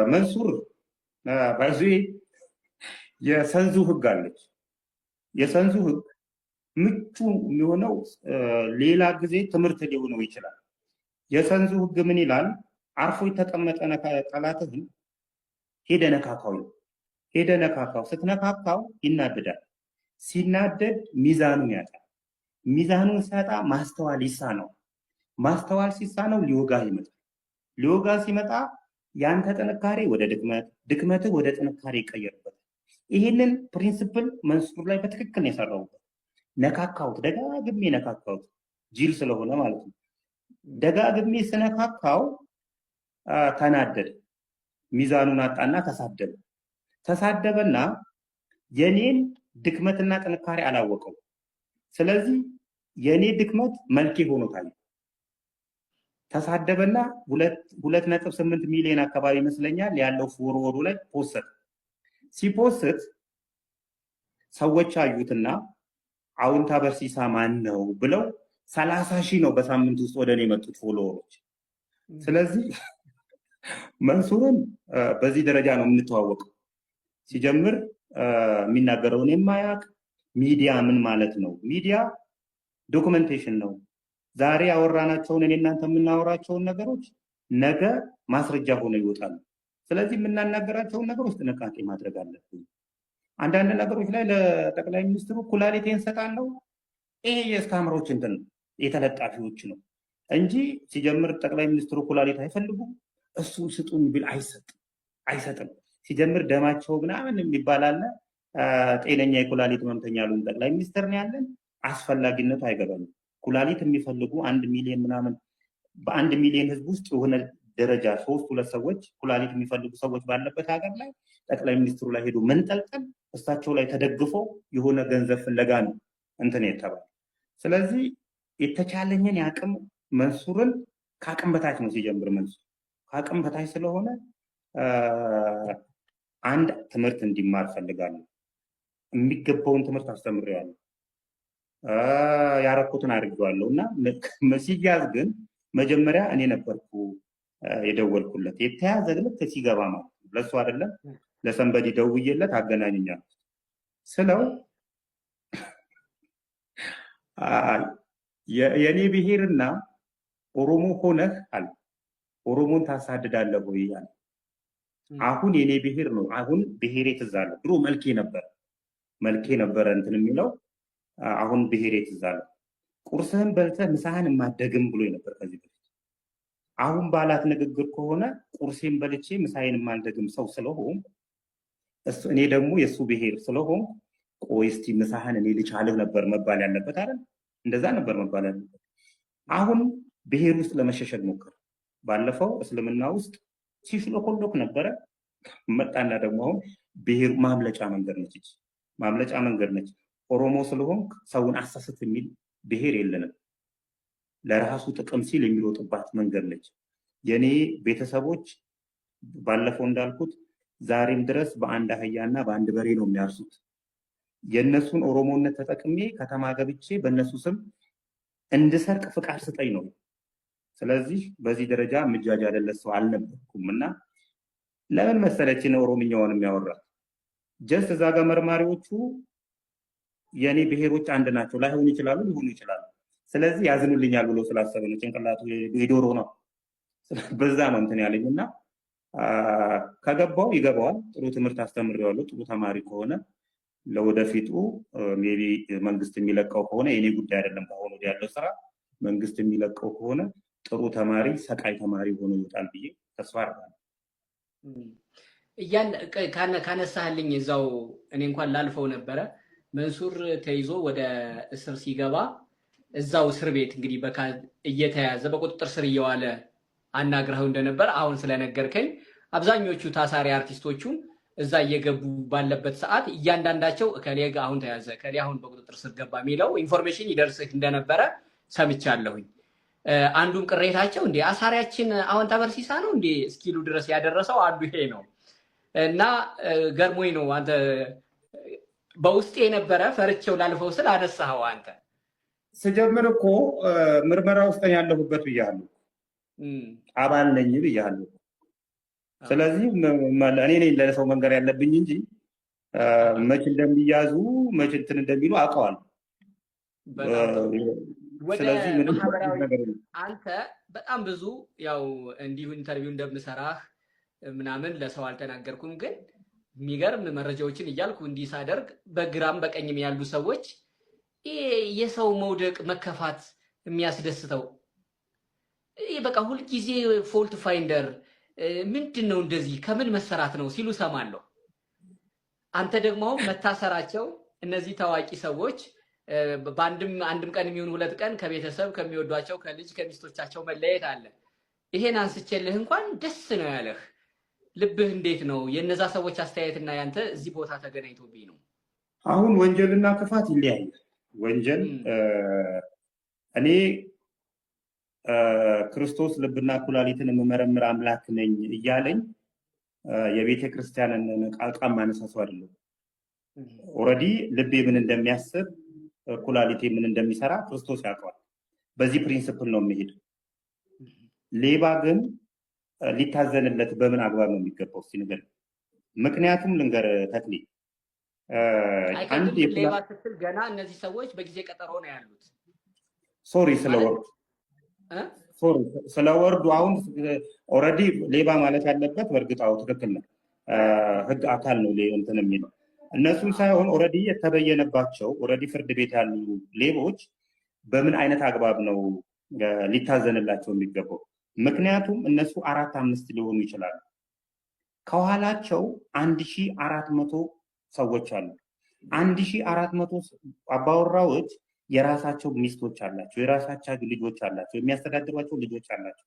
መንሱር በዚህ የሰንዙ ህግ አለች። የሰንዙ ህግ ምቹ የሚሆነው ሌላ ጊዜ ትምህርት ሊሆነው ይችላል። የሰንዙ ህግ ምን ይላል? አርፎ የተቀመጠ ጠላትህን ሄደ ነካካው፣ ሄደ ነካካው። ስትነካካው ይናደዳል። ሲናደድ ሚዛኑን ያጣል። ሚዛኑን ሲያጣ ማስተዋል ይሳነው። ማስተዋል ሲሳነው ሊወጋ ይመጣል። ሊወጋ ሲመጣ ያንተ ጥንካሬ ወደ ድክመት፣ ድክመትህ ወደ ጥንካሬ ይቀየርበታል። ይሄንን principle መንሱር ላይ በትክክል ነው የሰራሁበት። ነካካሁት፣ ደጋግሜ ነካካሁት፣ ጅል ስለሆነ ማለት ነው። ደጋግሜ ስነካካው ተናደደ፣ ሚዛኑን አጣና ተሳደበ። ተሳደበና የኔን ድክመትና ጥንካሬ አላወቀው። ስለዚህ የኔ ድክመት መልኬ ሆኖ ታየ። ተሳደበና 2.8 ሚሊዮን አካባቢ ይመስለኛል ያለው follower ኡ ላይ post ሲ post ሰዎች አዩትና አውንታ በርሲሳ ማን ነው ብለው 30,000 ነው በሳምንት ውስጥ ወደ እኔ የመጡት follower ኦች። ስለዚህ መንሱርን በዚህ ደረጃ ነው የምንተዋወቀው። ሲጀምር የሚናገረውን የማያውቅ፣ ሚዲያ ምን ማለት ነው? ሚዲያ documentation ነው። ዛሬ ያወራናቸውን፣ እኔ እናንተ የምናወራቸውን ነገሮች ነገ ማስረጃ ሆነው ይወጣሉ። ስለዚህ የምናናገራቸውን ነገሮች ጥንቃቄ ማድረግ አለብን። አንዳንድ ነገሮች ላይ ለጠቅላይ ሚኒስትሩ ኩላሊቴን እሰጣለሁ። ይሄ የ scammer ኦች እንትን ነው፣ የተለጣፊዎች ነው እንጂ ሲጀምር ጠቅላይ ሚኒስትሩ ኩላሊት አይፈልጉም። እሱ ስጡኝ ቢል አይሰጥም፣ አይሰጥም። ሲጀምር ደማቸው ምናምን የሚባል አለ። ጤነኛ የኩላሊት ህመምተኛ ያሉን ጠቅላይ ሚኒስትር ነው ያለን። አስፈላጊነቱ አይገባኝም። ኩላሊት የሚፈልጉ 1 ሚሊዮን ምናምን፣ በ1 ሚሊዮን ህዝብ ውስጥ የሆነ ደረጃ ሶስት ሁለት ሰዎች ኩላሊት የሚፈልጉ ሰዎች ባለበት ሀገር ላይ ጠቅላይ ሚኒስትሩ ላይ ሄዶ መንጠልጠል፣ እሳቸው ላይ ተደግፎ የሆነ ገንዘብ ፍለጋ ነው እንትን የተባለ። ስለዚህ የተቻለኝን የአቅም መንሱርን ከአቅም በታች ነው፣ ሲጀምር መንሱር ከአቅም በታች ስለሆነ አንድ ትምህርት እንዲማር ፈልጋለሁ። የሚገባውን ትምህርት አስተምሬዋለሁ። ያረኩትን አድርጌዋለሁ እና ሲያዝ ግን መጀመሪያ እኔ ነበርኩ የደወልኩለት። የተያዘ ልክ ሲገባ ማለት ነው። ለእሱ አይደለም፣ ለ somebody ደውዬለት አገናኘኛል ስለው የእኔ ብሔርና ኦሮሞ ሆነህ አለ፣ ኦሮሞን ታሳድዳለህ ወይ አለ። አሁን የኔ ብሔር ነው። አሁን ብሔሬ ትዝ አለ። ድሮ መልኬ ነበር፣ መልኬ ነበረ እንትን የሚለው፣ አሁን ብሔሬ ትዝ አለ። ቁርስህን በልተህ ምሳህን የማደግም ብሎ ነበር ከዚህ በፊት። አሁን ባላት ንግግር ከሆነ ቁርሴን በልቼ ምሳዬን የማልደግም ሰው ስለሆንኩ፣ እኔ ደግሞ የእሱ ብሔር ስለሆንኩ፣ ቆይ እስቲ ምሳህን እኔ ልቻልህ ነበር መባል ያለበት አይደል? እንደዛ ነበር መባል ያለበት። አሁን ብሔር ውስጥ ለመሸሸግ ሞከረ። ባለፈው እስልምና ውስጥ ሲሽሎኮሎክ ነበረ። መጣና ደግሞ አሁን ብሔር ማምለጫ መንገድ ነች። እቺ ማምለጫ መንገድ ነች። ኦሮሞ ስለሆንክ ሰውን አሳስት የሚል ብሔር የለንም። ለራሱ ጥቅም ሲል የሚሮጥባት መንገድ ነች። የኔ ቤተሰቦች ባለፈው እንዳልኩት ዛሬም ድረስ በአንድ አህያና በአንድ በሬ ነው የሚያርሱት። የእነሱን ኦሮሞነት ተጠቅሜ ከተማ ገብቼ በእነሱ ስም እንድሰርቅ ፍቃድ ስጠኝ ነው። ስለዚህ በዚህ ደረጃ ምጃጃልለት ሰው አልነበርኩም እና ለምን መሰለችን ኦሮምኛውን የሚያወራት፣ just እዛ ጋር መርማሪዎቹ የእኔ ብሔሮች አንድ ናቸው ላይሆኑ ይችላሉ፣ ሊሆኑ ይችላሉ። ስለዚህ ያዝኑልኛል ብሎ ስላሰበ ነው። ጭንቅላቱ የዶሮ ነው። በዛ ነው እንትን ያለኝ እና ከገባው ይገባዋል። ጥሩ ትምህርት አስተምሬዋለሁ። ጥሩ ተማሪ ከሆነ ለወደፊቱ maybe መንግስት የሚለቀው ከሆነ፣ የኔ ጉዳይ አይደለም። ከአሁን ወዲህ ያለው ስራ መንግስት የሚለቀው ከሆነ ጥሩ ተማሪ፣ ሰቃይ ተማሪ ሆኖ ይወጣል ብዬ ተስፋ አደርጋለሁ። እያን ካነሳህልኝ እዛው እኔ እንኳን ላልፈው ነበረ። መንሱር ተይዞ ወደ እስር ሲገባ እዛው እስር ቤት እንግዲህ እየተያዘ በቁጥጥር ስር እየዋለ አናግረኸው እንደነበር አሁን ስለነገርከኝ፣ አብዛኞቹ ታሳሪ አርቲስቶቹም እዛ እየገቡ ባለበት ሰዓት እያንዳንዳቸው እከሌ አሁን ተያዘ፣ እከሌ አሁን በቁጥጥር ስር ገባ የሚለው information ይደርስህ እንደነበረ ሰምቻለሁኝ። አንዱም ቅሬታቸው እንዴ አሳሪያችን አዎንታ በርሲሳ ነው እንዴ እስኪሉ ድረስ ያደረሰው አንዱ ይሄ ነው እና ገርሞኝ ነው፣ አንተ በውስጤ የነበረ ፈርቼው ላልፈው ስል አነሳኸው አንተ። ስጀምር እኮ ምርመራ ውስጥ ያለሁበት ብያለሁ፣ አባል ነኝ ብያለሁ። ስለዚህ እኔ ነኝ ለሰው መንገር ያለብኝ እንጂ መች እንደሚያዙ መች እንትን እንደሚሉ አውቀዋለሁ። በጣም ጥሩ። ወደ ስለዚህ ምንም ማህበራዊ ነገር የለም። አንተ በጣም ብዙ ያው እንዲሁ interview እንደምሰራህ ምናምን ለሰው አልተናገርኩም፣ ግን የሚገርም መረጃዎችን እያልኩ እንዲህ ሳደርግ በግራም በቀኝም ያሉ ሰዎች ይሄ የሰው መውደቅ መከፋት የሚያስደስተው፣ ይሄ በቃ ሁልጊዜ fault finder ምንድን ነው፣ እንደዚህ ከምን መሰራት ነው ሲሉ ሰማለሁ። አንተ ደግሞ አሁን መታሰራቸው እነዚህ ታዋቂ ሰዎች በአንድም አንድም ቀን የሚሆን ሁለት ቀን ከቤተሰብ ከሚወዷቸው ከልጅ ከሚስቶቻቸው መለየት አለ። ይሄን አንስቼልህ እንኳን ደስ ነው ያለህ። ልብህ እንዴት ነው? የነዛ ሰዎች አስተያየትና ያንተ እዚህ ቦታ ተገናኝቶብኝ ነው። አሁን ወንጀልና ክፋት ይለያያል። ወንጀል እኔ ክርስቶስ ልብና ኩላሊትን የምመረምር አምላክ ነኝ እያለኝ የቤተ ክርስቲያንን ዕቃ ማነሳ ሰው አይደለም። Already ልቤ ምን እንደሚያስብ፣ ኩላሊቴ ምን እንደሚሰራ ክርስቶስ ያውቀዋል። በዚህ principle ነው የሚሄደው። ሌባ ግን ሊታዘንለት በምን አግባብ ነው የሚገባው? እስኪ ንገረኝ። ምክንያቱም ልንገር ተክሌ፣ አንድ አይቀድም ሌባ ስትል ገና እነዚህ ሰዎች በጊዜ ቀጠሮ ነው ያሉት። Sorry ስለ word፣ sorry ስለ word ኡ። አሁን already ሌባ ማለት ያለበት በእርግጥ አዎ ትክክል ነው፣ ህግ አካል ነው እንትን የሚለው። እነሱም ሳይሆን already የተበየነባቸው፣ already ፍርድ ቤት ያሉ ሌቦች በምን አይነት አግባብ ነው ሊታዘንላቸው የሚገባው? ምክንያቱም እነሱ አራት አምስት ሊሆኑ ይችላሉ። ከኋላቸው 1400 ሰዎች አሉ። 1400 አባወራዎች የራሳቸው ሚስቶች አላቸው፣ የራሳቸው ልጆች አላቸው፣ የሚያስተዳድሯቸው ልጆች አላቸው።